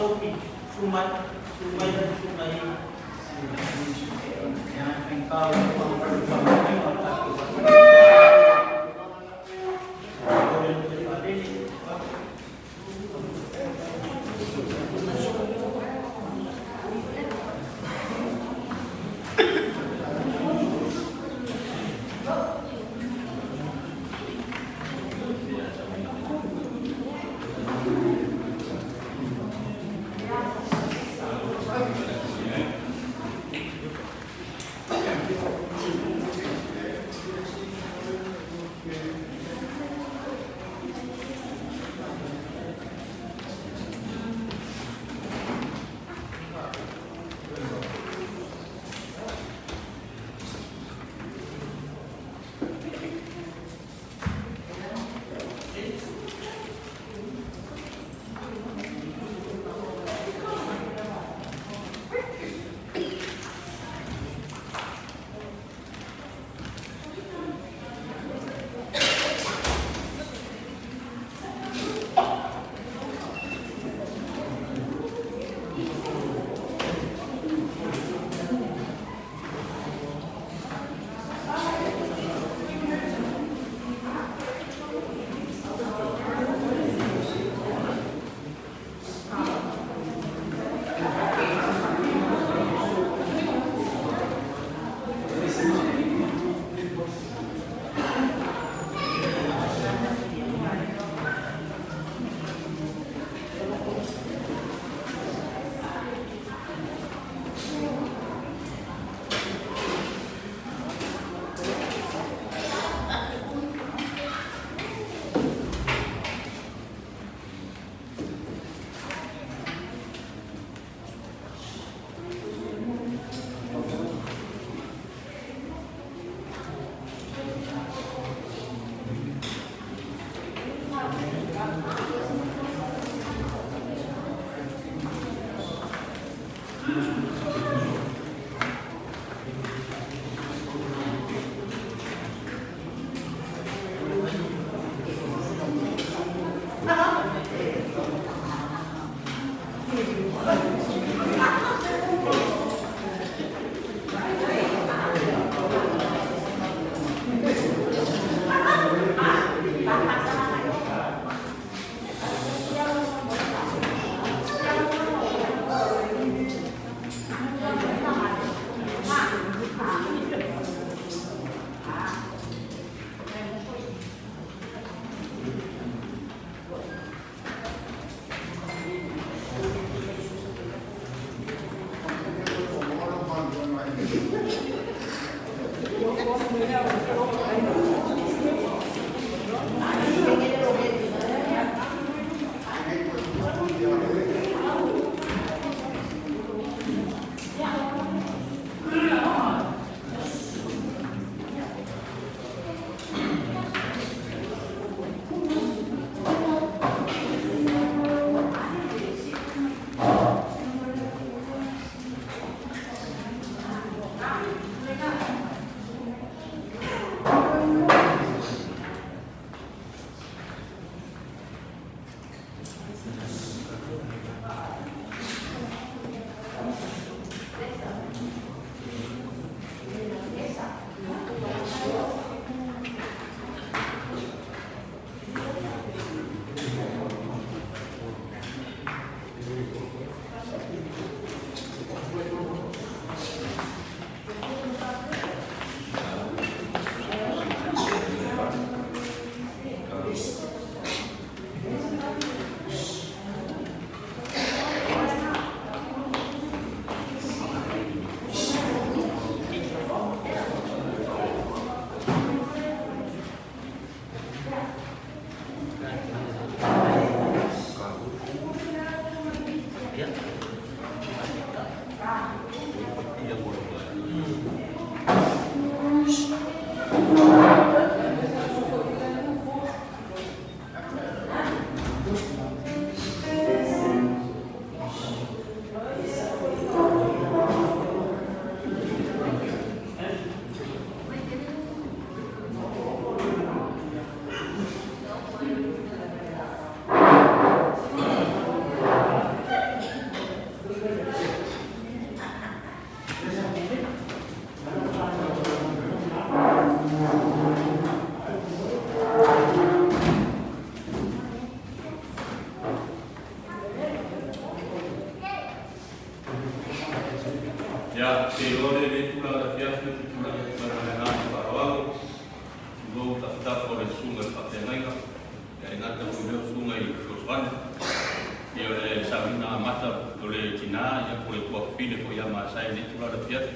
Sopi, susu mai, susu mai lau Susuga i le agaga faigata o le faamaoniga o le tatou vaalele. tafatafa o le susuga i le faafeagaiga, ia e gata foi i lea o susuga i fesoasoani. Ia o le sauniga amata o le tina, ia po o le tuafafine foi ia Masae i lenei itula o le afiafi.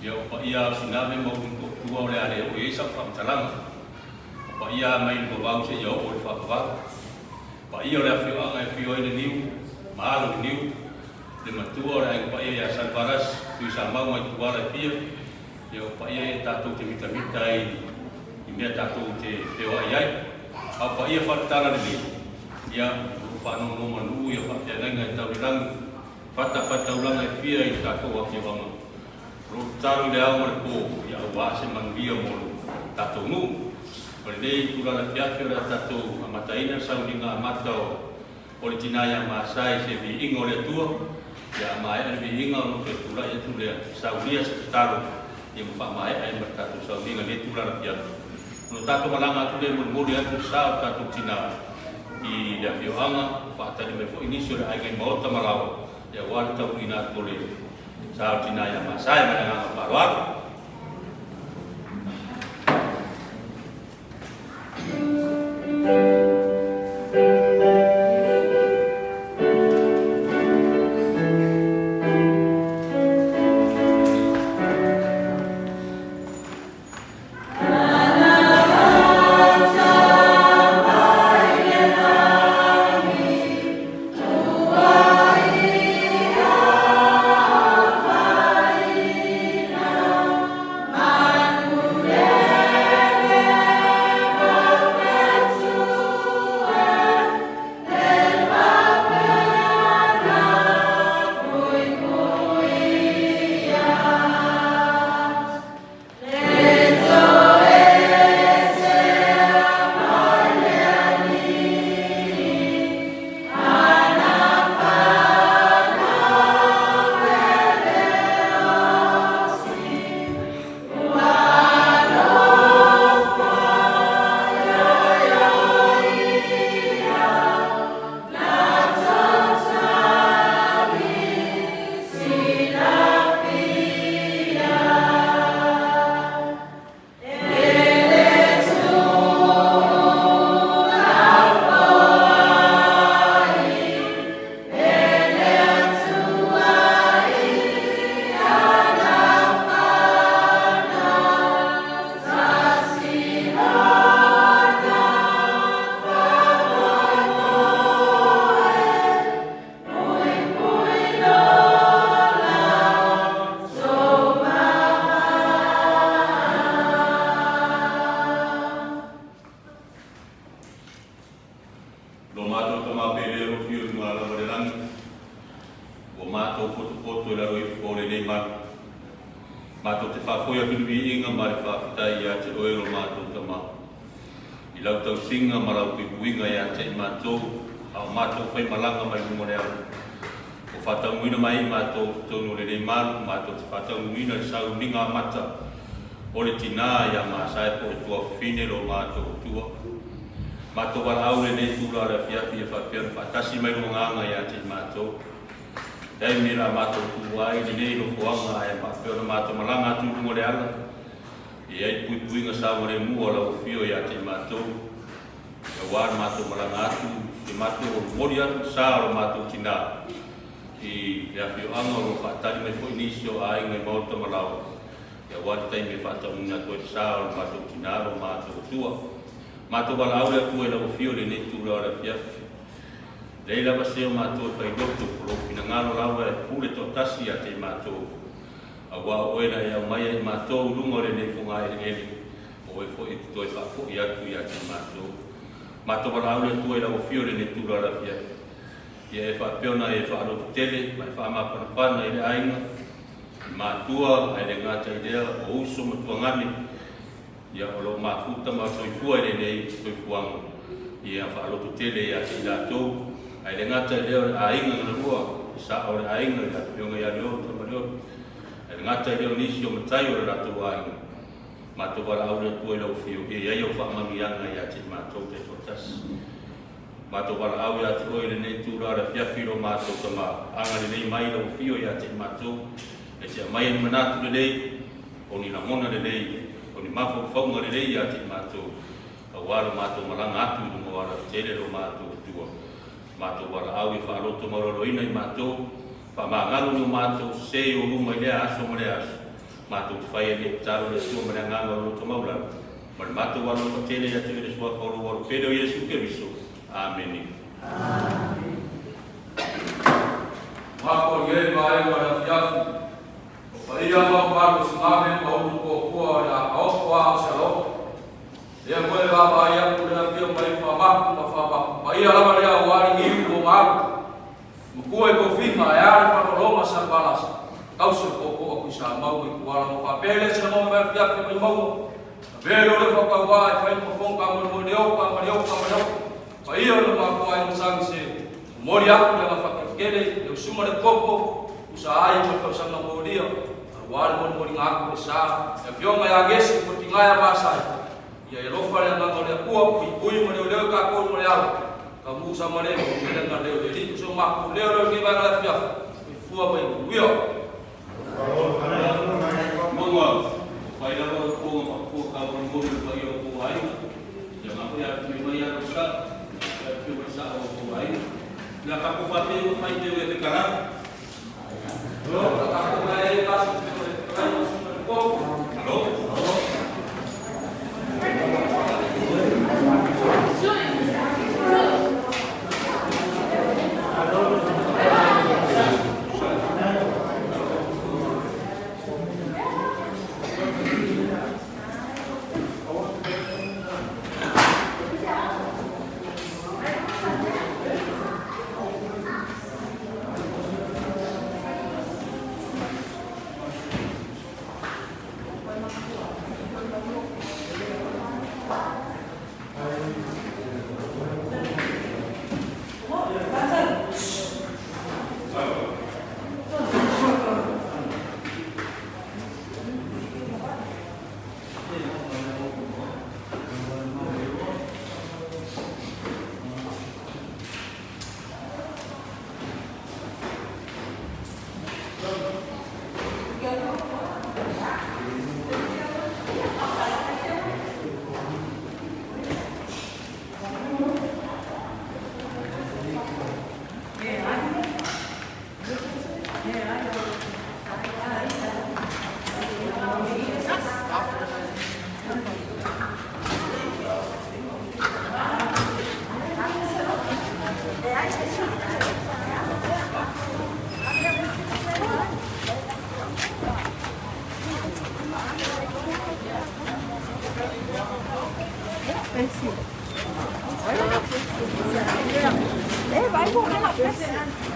Ia o paia lava o Sinave ma Ulutotua o le a le oo i ai sau faamatalaga. O paia lava mai le vavau seia oo i le faavavau. O paia o le afioaga e afio ai le niu ma alo le niu, le matua o le aiga paia ia Salevalasi, Tuisamau ma Ituala e fia. Ia o paia ia tatou te mitamita ai i mea tatou te feoai ai. A o paia faaletala lenei, ia o lo o faanonomanu ia faafeagaiga e tau i le lagi, fatafaitaulaga e fia i le tatou afioaga. O lo o tatalo i le ao ma le po, ia aua se manuia mo lo tatou nuu. O lenei itula afiafi o le a tatou amataina le sauniga amata o o le tina ia Masae i se viiga o le Atua, ia a maea le viiga ona toe tulai atu lea saunia se tatalo ia ma faamaea ai ma le tatou sauniga i lenei tulaga afiafi. Ona tatou malaga atu lea e molimoli atu le sa o le tatou tina i le afioaga, faatali mai foi nisi o le aiga i maota ma laoa ia aua le tauliina atu o le sa o le tina ia Masae. Ma le agaga faaaloalo. Lo matou tama pele o fio i luga lava le lagi, ua matou potopoto i lalo ifo o lenei malu. Matou te faafoi atu le viiga ma le faafetai ia te oe lo matou tama, i lau tausiga ma lau puipuiga ia te i matou, a o matou faimalaga mai luga o le ala. Ua faataunuuina mai ai matou i totonu o lenei malu, matou te faataunuuina le sauniga amata o le tina ia Masae po o le tuafafine lo matou Atua. Matou valaau i lenei itula o le afiafi ia faapea ona faatasi mai lo agaga ia te i matou. Taimi la matou tuua ai lenei nofoaga ae faapea ona matou malaga atu i luga o le ala, e i ai puipuiga saogalemu a lau afio ia te i matou. Aua le matou malaga atu, te matou momoli atu le sa o le matou tina i le afioaga o lo o faatali mai foi nisi o aiga i maota ma laoa, aua le taimi e faataunuuina atu ai le sa o le matou tina lo matou Atua. Matou valaau le Atua i lau afio i lenei itula o le afiafi. Leai lava se o matou e fai loto, o lou finagalo lava e pule toatasi ia te i matou, aua o oe na e aumaia i matou i luga o lenei fogaeleele. O oe foi e te toe faafoi atu ia te matou. Matou valaau le Atua i lau afio i lenei itula o le afiafi. Ia e faapea ona e faalototele ma e faamafanafana i le aiga, i matua, ae le gata i lea, o uso ma tuagane, ia o lo o mafuta ma soifua i lenei soifuaga. Ia faalototele ia te i latou, ae le gata i lea o le aiga na lua, i sa o le aiga i le afioga ia Leota ma Leota, ae le gata i lea o nisi o matai o le latou aiga. Matou valaau le Atua i lau afio, ia i ai au faamanuiaga ia te i matou taitoatasi. Matou valaau ia te oe i lenei itula o le afiafi lo matou tama, agalelei mai lau afio ia te i matou, e te aumaia ni manatu lelei, o ni lagona lelei, o ni mafaufauga lelei ia te i matou. Auā lo matou malaga atu i luga o alatetele lo matou Atua, matou valaau ia faaloto maualaloina i matou, faamagalo ni o matou sesē i ou luma i lea aso ma lea aso, matou te faia nei tatalo i le Atua ma le agaga o le loto maualalo, ma le matou alofa tele ia te oe i le Suafa o lou Alo pele o Iesu Keriso. Amene. Mapo i ai vaega o le afiafi, o paia ma mamalu o Sigame ma ulu puapua o le a aopo a o se alofa. Lea foi e vaavaai atu le afio mai faamapu ma faamapu, paia lava lea aua le niu o malu. Matua i tofiga e a le faalologa Salevalasi, tausi o tootoo a Tuisamau mai Tuala ma faapea lea se lagona mai afiafi mai mauga. Ave lea o le faatauvaa e fai ma fofoga molemole oka ma le oka ma le oka. Paia o le matou aiga Sagise, momoli atu le agaga faafetai i lau susuga le Popo, tusa ai ma le tausaga molia, aua le molimoliga atu o le sa, le afioga ia Gesi Potigaea Masai. Ia e alofa le agaga o le Atua, puipui ma leoleo i tatou ma le alo, taunuu saogalemu, melega leo le alii, o so matou leo leo i lenei vaega o le afiafi, soifua ma ia manuia. Maua, o fai lava o tuaga ma tua taumolimoli le paia o tou aiga. Ia ma foi afifio mai alo i sao, afifio mai sao o tou aiga. Le a tatou faapea ua fai teu e te kalana. Alo? Eh, vai, vou lá.